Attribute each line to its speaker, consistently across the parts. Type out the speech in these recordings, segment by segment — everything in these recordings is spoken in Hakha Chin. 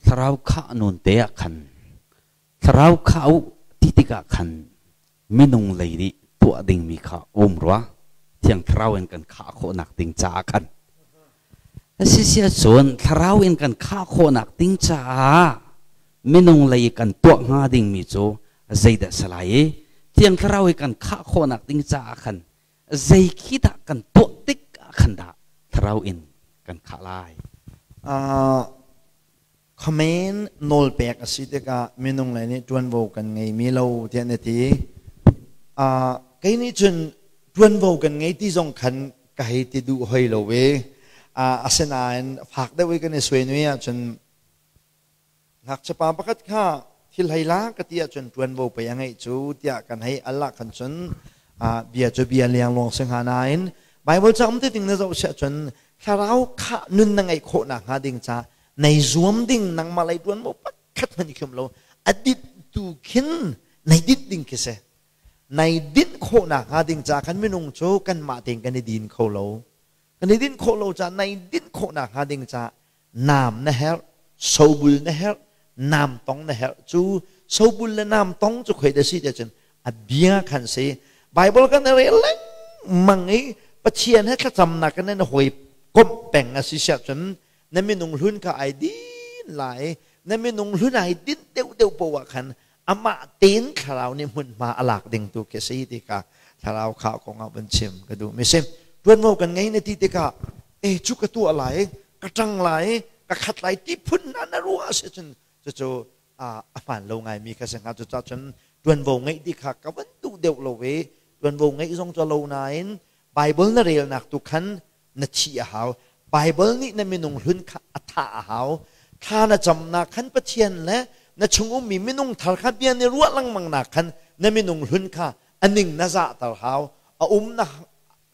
Speaker 1: Thlarau khah nun te ah khan thlarau khah u ti tikah khan minung lei nih tuah dingmi kha um rua, Thiang Thlarau in kan khah khawhnak ding caah khan. Asisia cun Thlarau in kan khah khawhnak ding caah minung lei kan tuah hnga dingmi cu zeidah si lai i, Thiang Thlarau i kan khah khawhnak ding caah khan zei khi dah kan tuah tik ah khan dah Thlarau in kan khah lai?
Speaker 2: Khamen nawlpek a si tikah minung lei nih ṭuanvo kan ngeimi lo tiah na ti. Kei nih cun ṭuanvo kan ngei ti zong khan ka hei ti duh hoi lo i, asinain fak deuh i kan i suainui ahcun ngakchia pa pakhat kha thil hei la ka ti ahcun ṭuanvo pei a ngeih cu tiah kan hei al ah khan cun bia cu bia liangluang si hnga nain, Bible ca um ti ding na zoh siah cun thlarau khah nun na ngeih khawh nakhnga ding ca nei zuam ding nangmah lei ṭuanvo pakhat hmanh i khim lo, a dit tu khin nei dit ding khi si. Nei dinh khawh nakhnga ding ca khan minung cu kanmah tein kan i din kho lo. Kan i dinh khawh lo ca, nei dinh khawh nakhnga ding ca nam na herh, sobul na herh, nam tong na herh. Cu sobul le nam tong cu khoi da si te cun a bia khan si. Bible kan rel lengmang i Pathian he thlacamnak kan in hawi komh peng a si siah cun na minung hlun kha ai din lai. Na minung hlun ai din deuh deuh poah khan amah tein Thlarau nih hmunhma a lak ding tu khi si ti kha thlarau kha kong ah van chim ka duh mi si. Tuanvo kan ngei na ti tikah, e cu ka tuah lai, ka ṭang lai, ka khat lai ti phun na na ruah si cun, cucu a hmaan lo ngai mi kha si hnga. Cucaah cun tuanvo ngeih ti kha ka van duh deuh lo i, tuanvo ngeih zong cu lo nain Bible na relnak tu khan na thih a hau. Bible nih na minung hlun kha a thah a hau. Thla na camnak khan Pathian le na chung ummi minung thar kha bia ni ruah lengmang nak khan na minung hlun kha a ning na zahter hau, a um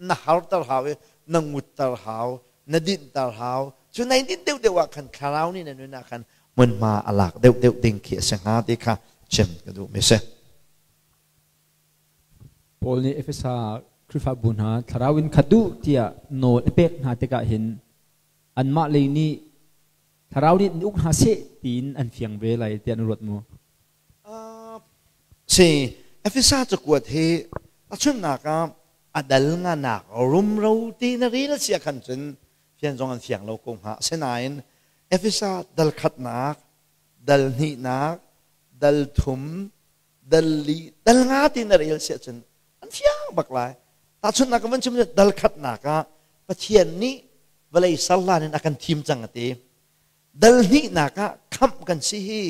Speaker 2: na harter hau i na ngutter hau, na dinhter hau. Cu nai dinh deuhdeuh ah khan Thlarau nih na nun ah khan hmunhma a lak deuhdeuh ding khi a si hnga ti kha chim ka duh mi si.
Speaker 3: Paul nih Efesa Khrihfabu hna thlarau in khat u tiah nawl a pek hna tikah hin anmah lei nih Thlarau nih uk hna seh tiin an fiang ve lai tiah na ruat maw?
Speaker 2: Si, Efesa cakuat hi tahchunhnak ah a dal nganak rumro ti na rel sia khan cun fian zong an fiang lo ko hnga. Asinain Efesa dal khatnak, dal hnihnak, dal thum, dal li, dal nga ti na rel siah cun an fiang bak lai. Tahchunhnak ka van chim, dal khatnak ah Pathian nih vawlei serhlan in a kan thim cang a ti. Dal hnihnak ah khamh kan si hi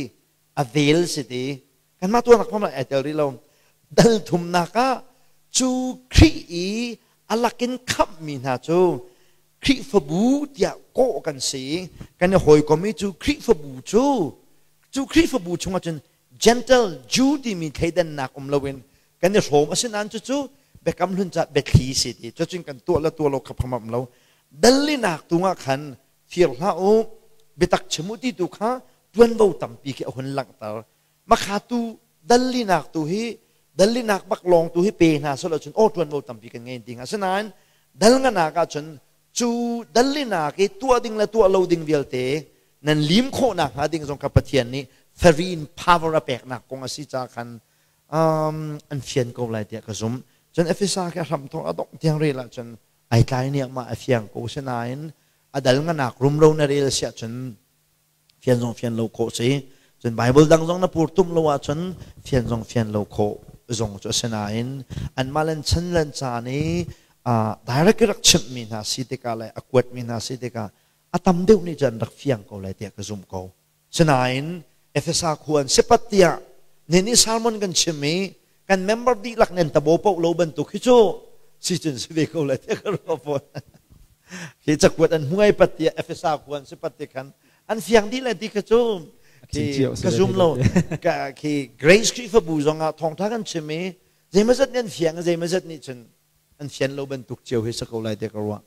Speaker 2: a vel si ti, kanmah tuahnak pham ai tel rih lo. Dal thumnak ah cu Khrih i a lakin khamhmi hna cu Khrihfabu tiah kawh kan si, kan i hawikom i cu Khrihfabu cu, cu Khrihfabu chungah cun Gentle Jew timi thleidannak um loin kan i hrawm. Asinain cucu Biakam Hlun ca biathli si ti cucun kan tuah le tuah lo kha pham lo. Dallinak tu ah khan fir hlah u, biatak chim u ti tu kha tuanvo tampi khi a hun langhter. Makha tu dallinak tu hi, dallinak bak lawng tu hi pe hna selo cun aw tuanvo tampi kan ngei ding. Asinain dal nganak ah cun cu dallinak i tuah ding le tuah lo ding vialte nan lim khawh nak hnga ding zong kha Pathian nih farin power a peknak kong a si ca khan an fian ko lai tiah ka zum. Cun Efesa khi a hram thawk a dongh tiang rel ahcun ai tlai niak ma a fiang ko. Sinain a dal nganak rumro na rel siah cun fian zong fian lo khawh si. Cun Bible dang zong na pur tum lo ahcun fian zong fian lo khawh zong cu. Asinain anmah len chan len caan i direct rak chimhmi hna si tikah le a kuatmi hna si tikah a tam deuh nih cun rak fiang ko lai tiah ka zum ko. Sinain Efesa khua an sipat tiah nin i sermon kan chim i kan member dihlak nen tabo poh lo bantuk hi cu si cun si ve ko lai tiah ka ruah fawn. Khi cakuat an hmuai pat tiah Efesa khua an si pat ti khan an fiang dih lai ti kha cu ka zum lo. Khi Grace Khrihfabu zong ah thawngtha kan chim i zeimazat nih an fiang, zeimazat nih cun an fian lo bantuk cio hi si ko lai tiah ka ruah.